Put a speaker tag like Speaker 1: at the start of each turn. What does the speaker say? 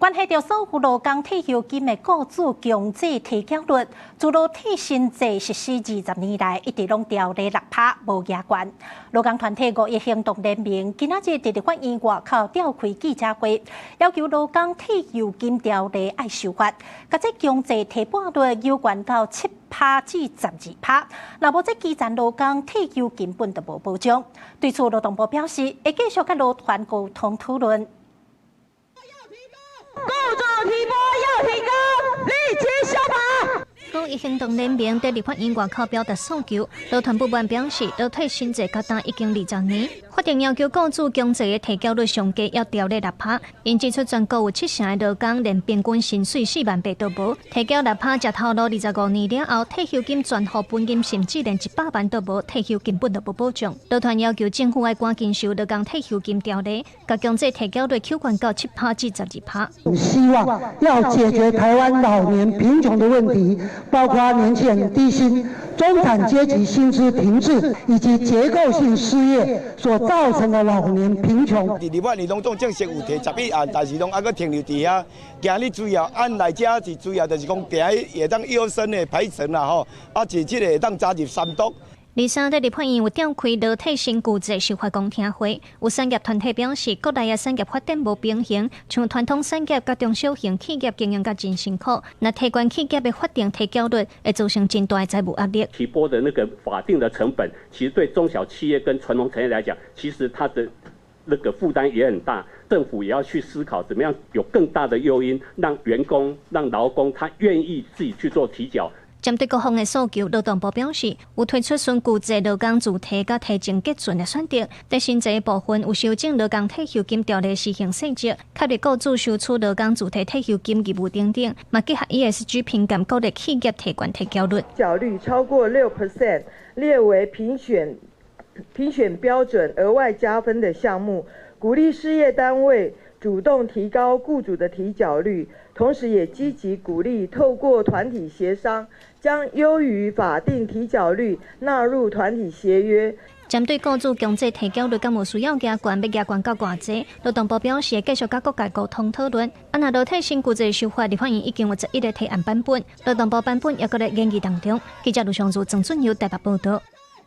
Speaker 1: 關係著所有勞工退休金的雇主強制提繳率，自勞退新制實施20年來，一直攏調咧6趴，無加懸。勞工團體五一行動聯盟今仔日佇立法院外口召開記者會，要求勞工退休金條例愛修法，共這強制提撥率有懸到7趴至12趴。若無這基層勞工退休根本就無保障。對此，勞動部表示會繼續佮勞團溝通討論。
Speaker 2: 雇主提撥要提高，立即修法。
Speaker 3: 五一行動聯盟佇立法院外口表達訴求，勞團不滿表示，勞退新制到今已經20年，法定要求雇主強制的提繳率上低要調咧6趴。𪜶指出，全國有七成的勞工連平均薪水4萬8都無，提繳六趴，食頭路25年了後，退休金全戶本金甚至連100萬都無，退休根本就無保障。勞團要求政府愛趕緊修勞工退休金條例，共強制提繳率扣懸到7趴至12趴。
Speaker 4: 希望要解決台灣老年貧窮的問題，包括年輕人低薪、中產階級薪資停滯以及結構性失業所造成的老年貧窮。
Speaker 5: 佇立法院攏總正式有提11案，但是攏猶閣停留佇遐。今日主要按來遮是主要就是講定會當優先的排程啦吼，啊是這個會當加入三讀。
Speaker 3: 二三佇立法院有召開勞退新舊制修法公聽會，有產業團體表示，國內的產業發展無平衡，像傳統產業佮中小型企業經營甲真辛苦，若提懸企業的法定提繳率，會造成真大的財務壓力。
Speaker 6: 提撥的那個法定的成本，其實對中小企業跟傳統產業來講，其實它的那個負擔也很大。政府也要去思考，怎麼樣有更大的誘因，讓員工、讓勞工他願意自己去做提繳。
Speaker 3: 針對各方的訴求，勞動部表示，有推出新舊制勞工自提佮提前結存的選擇。佇新制部分有修正勞工退休金條例施行細則，確立雇主收取勞工自提退休金義務等等，嘛結合 ESG 評鑑，鼓勵企業提懸提繳率。
Speaker 7: 繳率超過6% 列為評選標準額外加分的項目，鼓勵事業單位主動提高雇主的提繳率，同時也積極鼓勵透過團體協商，將優於法定提繳率納入團體協約。
Speaker 3: 針對雇主強制提繳率，敢有需要加懸，欲加懸到偌濟？勞動部表示，繼續佮各界溝通討論。啊，若勞退新舊制修法，立法院已經有11個提案版本，勞動部版本猶閣咧研議當中。記者盧尚如、曾俊佑台北報道。